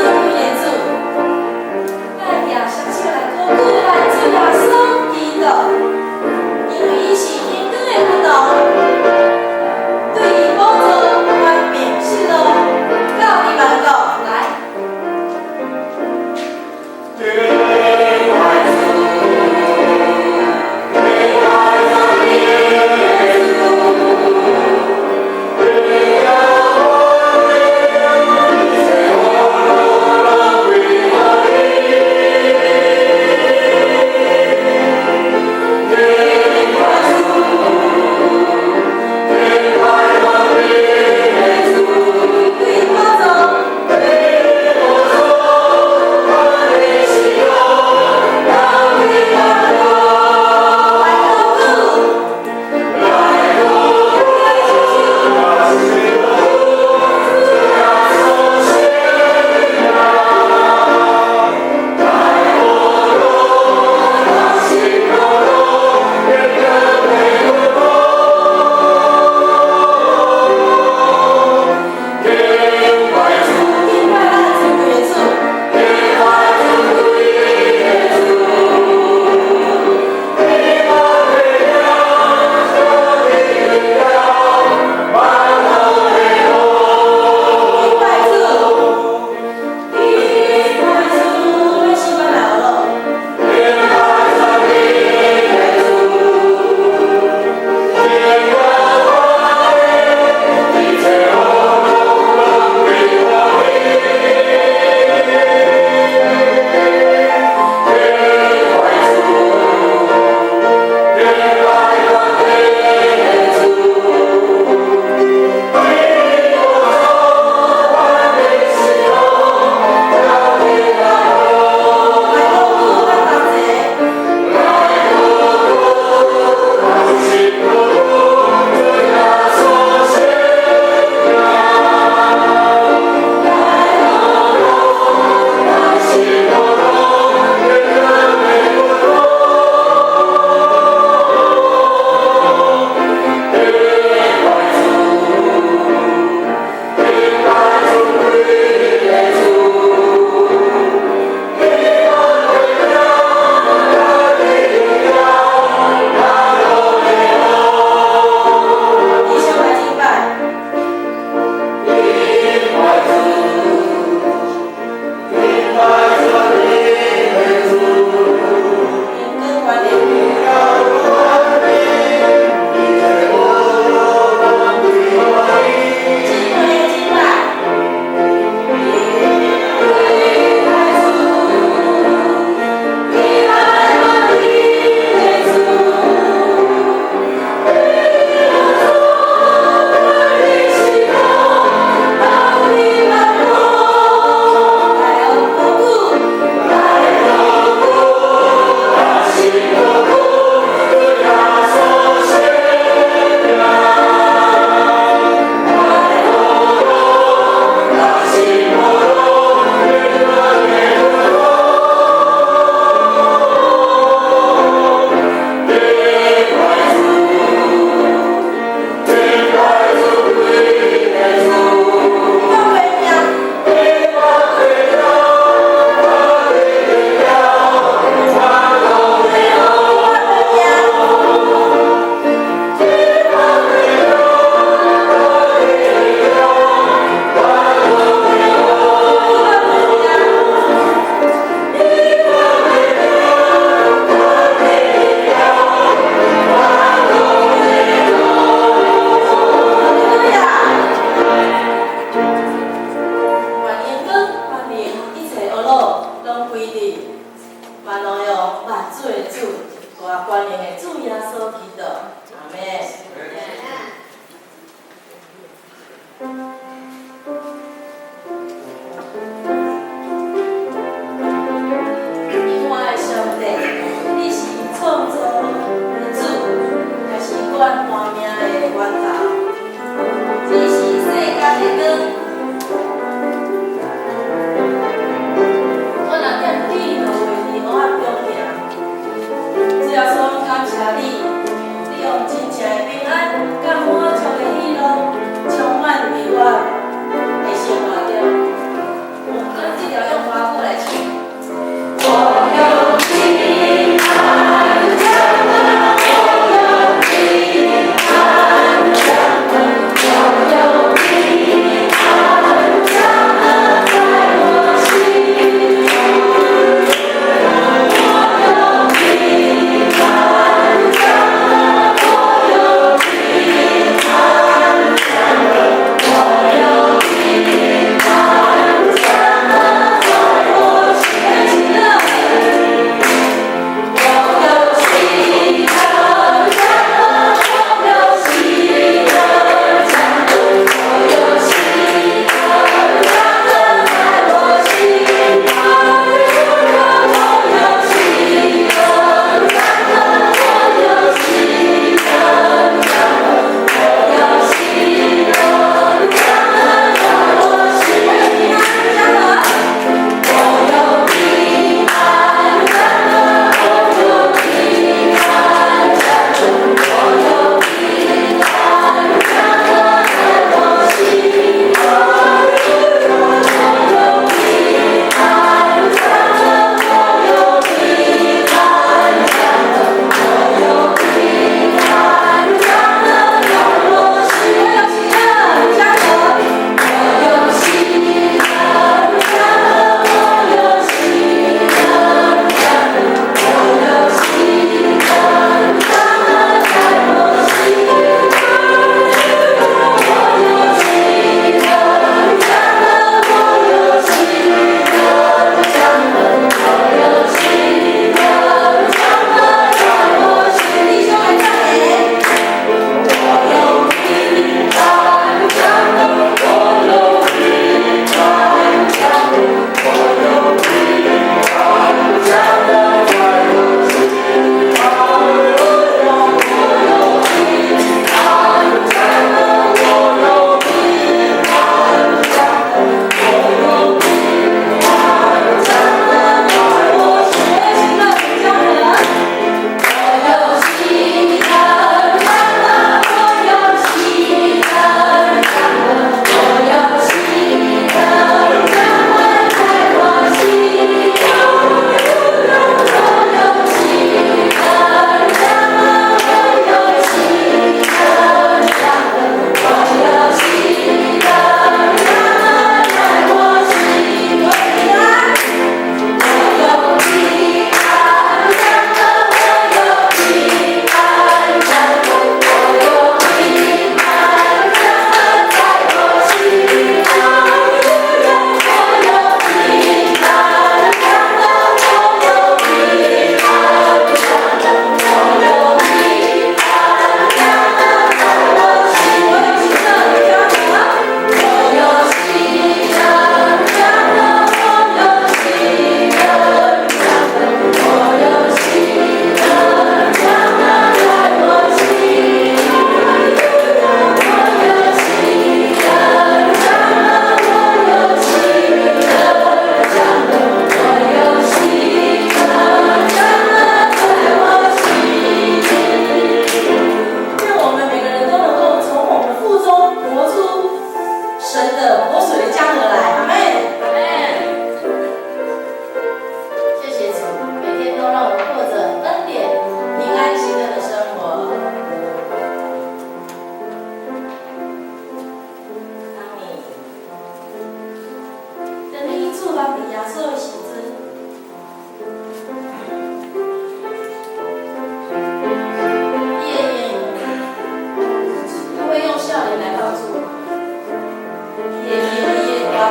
歸的主，咱舉雙手來高舉咱主耶穌基督，因為伊是天光的君王，對伊寶座權柄失落，到佇萬國來。天國主，天國主，天國一切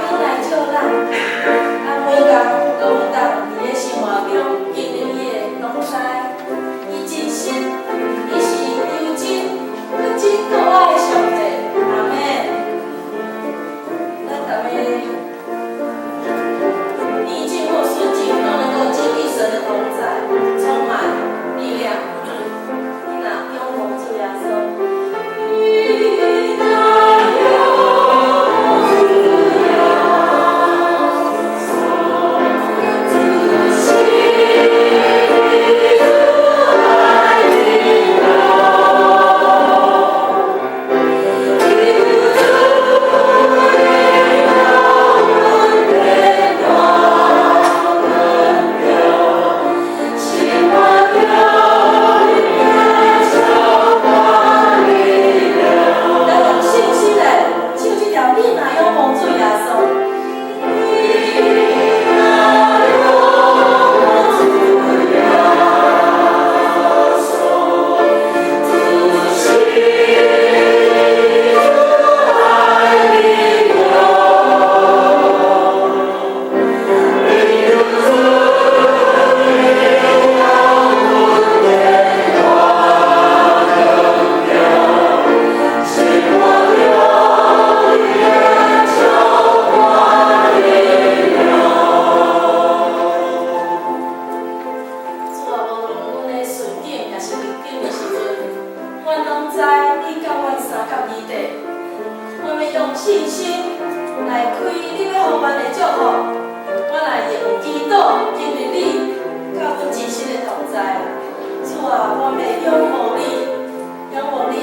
光來照咱，咱每工攏有當佇咧生活中經歷伊的同在，伊真實，伊是又真，閣真可愛的上帝，阿們。咱逐个逆境或順境都能夠經歷神的同在，充滿力量。你若仰望主耶穌，你若仰望主耶穌，主是主愛你我，求主引導阮變大生活中的充滿力量。咱用信心來唱這條，你若仰望主耶穌，你若仰望主耶穌，主是主愛你我，求主引導阮變大生活中的充滿力量。主啊，無論阮的順境抑是逆境的時陣，阮攏知你佮阮相佮佇底。阮欲用信心來開你欲予阮的祝福，阮來用祈禱經歷你佮阮真實的同在。主啊，阮欲仰望你，仰望你。